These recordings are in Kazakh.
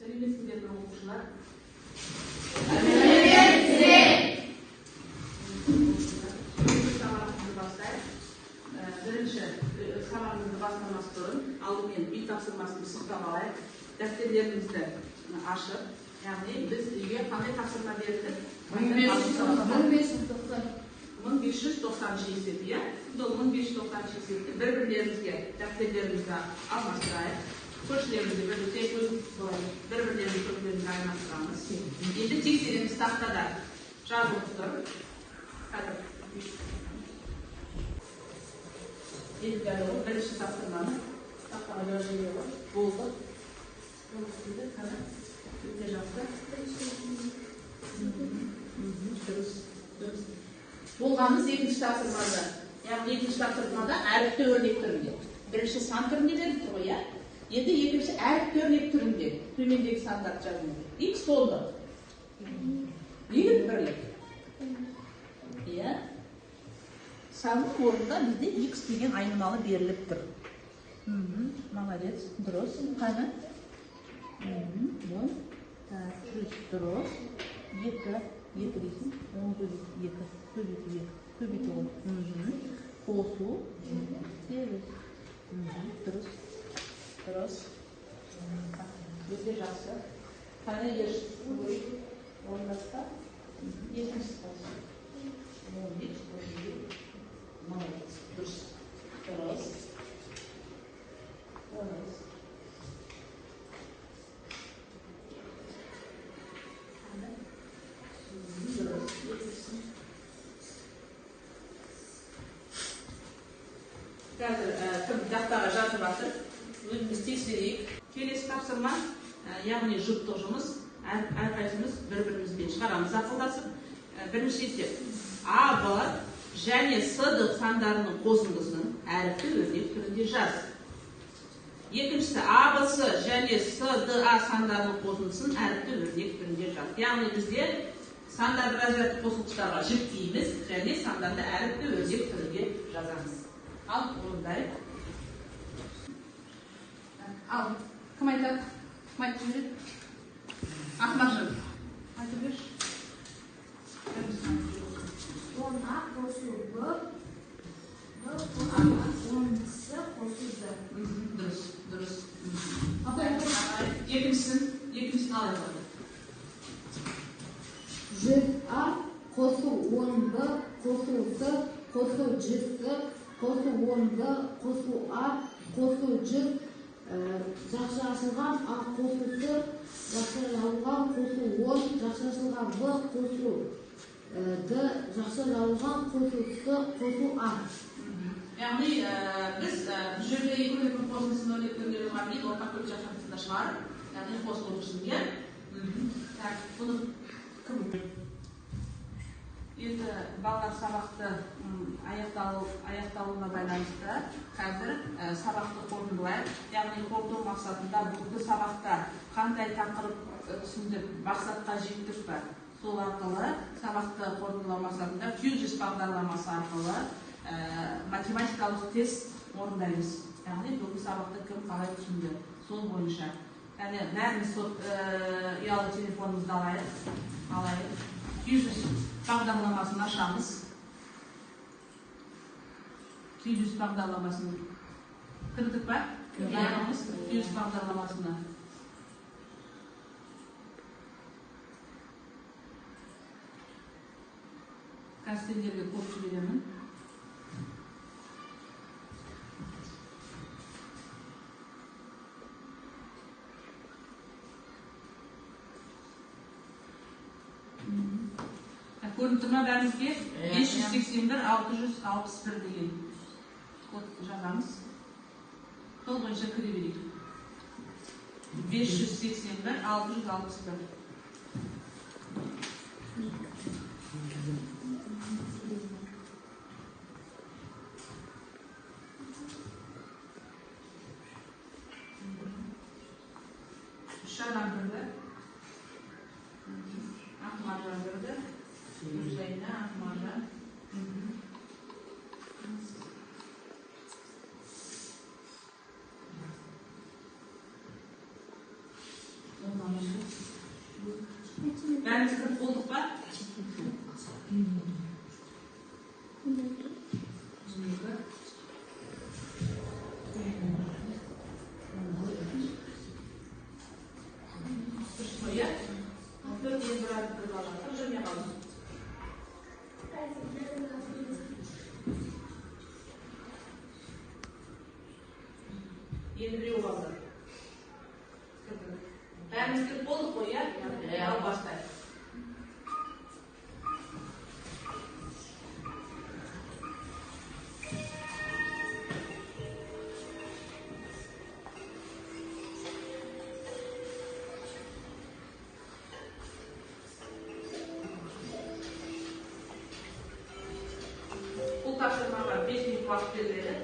Сәлеметсіздер ме, оқушылар? Сабағымызды бастайық. Бірінші сабағымызды бастамас бұрын алдымен үй тапсырмасын пысықтап алайық. Дәптерлерімізді ашып, яғни біз үйге қандай тапсырма бердік? 1590. 1590 есеп, иә? Сол 1590 есепті бір-бірлерімізге дәптерлерімізді алмастырайық. Көршілерімізді бір-бірлерімізді көршілерімізді алмастырамыз. Енді тексереміз, тақтада жазылып тұр. Қазір. Енді бірінші тапсырманы тақтаға жазып жібере ғой. Болды. Болды, қане. Өте жақсы. Дұрыс, дұрыс. Болғанымыз екінші тапсырмада. Яғни екінші тапсырмада әріпті өрнек түрінде. Бірінші сан түрінде беріліп тұр ғой, иә? Енді екінші әріпті өрнек түрінде төмендегі сандарды жазыңыз. X ондық. Y бірлік. Иә. Санның орнында бізде X деген айнымалы беріліп тұр. Молодец, дұрыс. Қане? 10. Так, 100 дұрыс. 2, 2 дейсің. 10 көбейту 2, көбейту 2, көбейту 10. Қосу 8. Дұрыс. Дұрыс. Өте жақсы. Қане, еш орындаста. Екіншісі қосу. 15, 17. Молодец. Дұрыс. Дұрыс. Дұрыс. Қазір кім тақтаға жазып жатыр, өзіміз тексерейік. Келесі тапсырма, яғни жұптық жұмыс. Әрқайсымыз бір-бірімізбен шығарамыз ақылдасып. Бірінші есеп. А, Б және С, Д сандарының қосындысын әріпті өрнек түрінде жаз. Екіншісі А, Б, С және С, Д, А сандарының қосындысын әріпті өрнек түрінде жаз. Яғни бізде сандарды разрядты қосылғыштарға жіктейміз және сандарды әріпті өрнек түрінде жазамыз. Ал, орындайық. Ал, кім айтады? Кім айтып жібереді? Ақмаржан. Айтып берші. 10 А қосу Б, Б қосу 10 С қосу Д. Дұрыс, дұрыс. Екіншісін, екіншісін ал айтады. 100 А қосу 10 Б қосу С қосу 100 С қосу 10 Б қосу А қосу 100 жақша ашылған А қосу С жақша жабылған қосу 10 жақша ашылған Б қосу Д жақша жабылған қосу С қосу А. Яғни біз бұл жерде екі бөліктің қосындысын өрнек түрінде жазған кейін ортақ бөлік жақшасында шығарып, яғни қосылу үшін, иә? Так, бұны кім? Енді балалар сабақты аяқталуына байланысты қазір сабақты қорытындылайық. Яғни қорыту мақсатында бүгінгі сабақта қандай тақырып түсіндік, мақсатқа жеттік пе? Сол арқылы сабақты қорытындылау мақсатында QGIS бағдарламасы арқылы математикалық тест орындаймыз. Яғни бүгінгі сабақты кім қалай түсінді, сол бойынша. Яғни бәріміз ұялы телефонымызды алайық. QGIS бағдарламасын ашамыз. QGIS бағдарламасын кірдік па? Бәріміз QGIS бағдарламасына. Қазір сендерге код жіберемін. Көрініп тұр ма бәрімізге? 581 661 деген код жазамыз. Сол бойынша кіре берейік. 581 661. Үш адам кірді. Ақмаржан кірді. Гүлжайна, Ақмаржан. Бәріміз кіріп болдық па? Дұрыс қой, иә? Төрт енді бір әріп бір бала. Кім жүрмей қалды? Енді біреу қалды. Бәріміз кіріп болдық қой, иә? Ал бастайық. Бұл тапсырмаға 5 минут уақыт беріледі.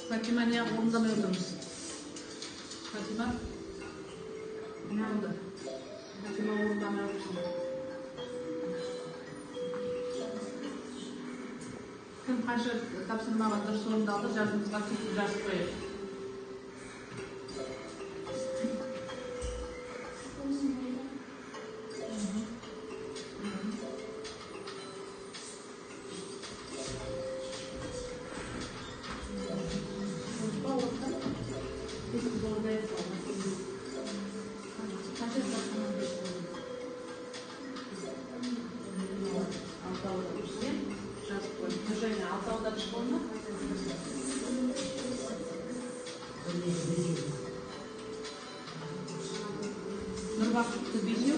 Фатима, не орындамай отырмыз? Фатима, не болды? Фатима, орындамай отырсың. Кім қанша тапсырмаға дұрыс орындалды, жазымызға сөйтіп жазып қояйық. Нұрбақытты бесеу.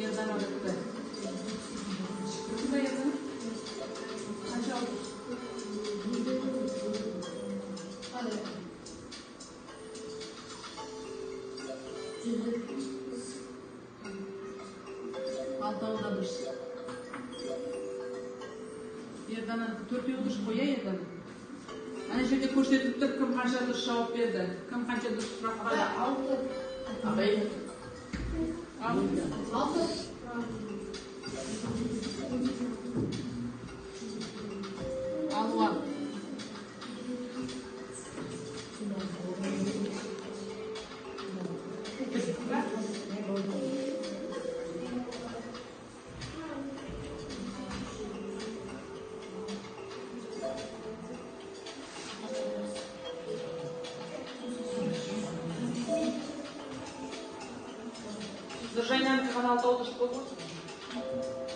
Ердан бітті. Бітті бе, Ердан? Қанша алдың? Алтауы да дұрыс. Ердананікі төртеуі дұрыс қой, иә, Ердана? Ана жерде көрсетіліп тұр, кім қанша дұрыс жауап берді, кім қанша дұрыс сұрақ қойды. Алты. Алты. Алты. Алуа. Нұржайнанікі ғана алтауы дұрыс болды ғой.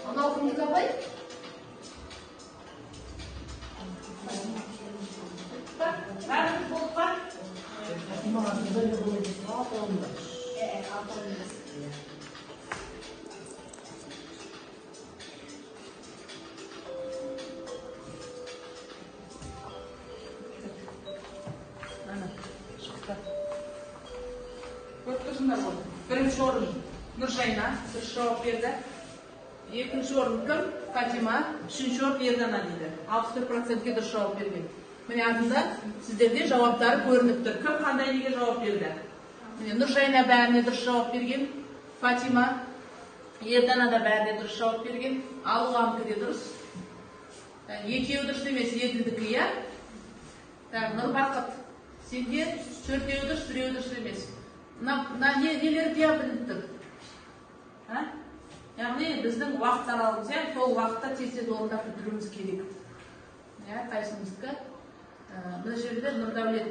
Анау кімдікі, апай? Бәріміз болдық па? Ана, шықты. Көріп тұрсыңдар ғой. Бірінші орын Нұржайна дұрыс жауап берді. Екінші орын кім? Фатима, үшінші орын Ердана дейді. 64%-ке дұрыс жауап берген. Міне артында сіздерде жауаптары көрініп тұр. Кім қандай неге жауап берді? Міне Нұржайна бәріне дұрыс жауап берген. Фатима, Ердана да бәріне дұрыс жауап берген. Алуанікі де дұрыс. Екеуі дұрыс емес, Еділдікі, иә? Так, Нұрбақыт, сенде төртеуі дұрыс, біреуі дұрыс емес. Мына нелері де білініп тұр? Яғни біздің уақыт аралығымыз, иә, сол уақытта тез-тез орындап бітіруіміз керек. Иә, қайсымыздікі? Мына жерде Нұрдәулет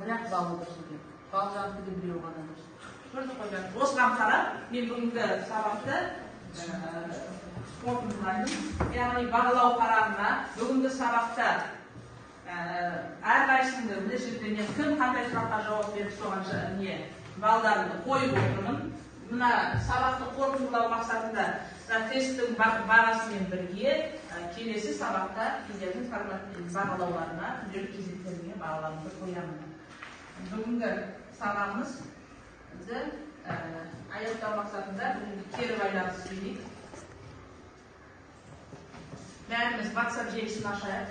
бірақ балл дұрыс екен. Балжанікі де біреуі ғана дұрыс. Көрдік қой бәрін. Осыған қарап, мен бүгінгі сабақты қорытындылаймын. Яғни бағалау қарарына бүгінгі сабақта әрқайсыңды мына жерде мен кім қандай сұраққа жауап берді, соған не балдарымды қойып отырмын. Мына сабақты қорытындылау мақсатында мына тесттің бағасымен бірге келесі сабақта сіздердің бағалауларына, күнделік кезектеріне бағаларымды қоямын. Бүгінгі сабағымызды аяқтау мақсатында бүгінгі кері байланыс берейік. Бәріміз WhatsApp желісін ашайық.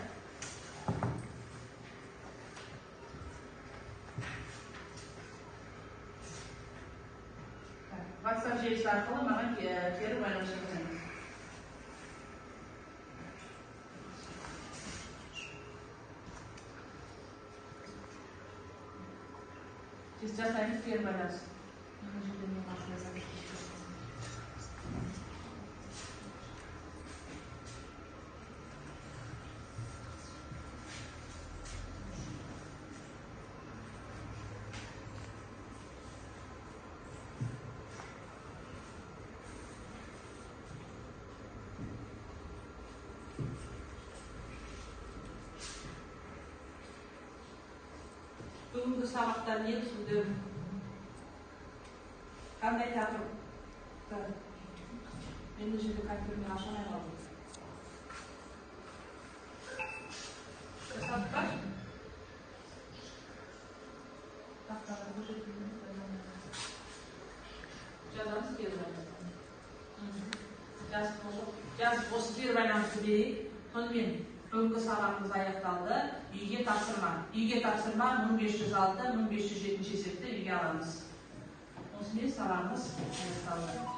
WhatsApp желісі арқылы маған кері байланыс жасаңыз. Тест жасаймыз, кері байланыс. Бүгінгі сабақта не түсіндім? Қандай тақырыпты? Мен мына жерде компьютермен аша алмай қалдым. Жасадық па? Тақтаға көрсетілген. Жазамыз кері байланысты. Жазып осы кері байланысты берейік. Сонымен бүгінгі сабағымыз аяқталды. Үйге тапсырма. Үйге тапсырма 1506, 1507 есепті үйге аламыз. Осымен сабағымыз аяқталды.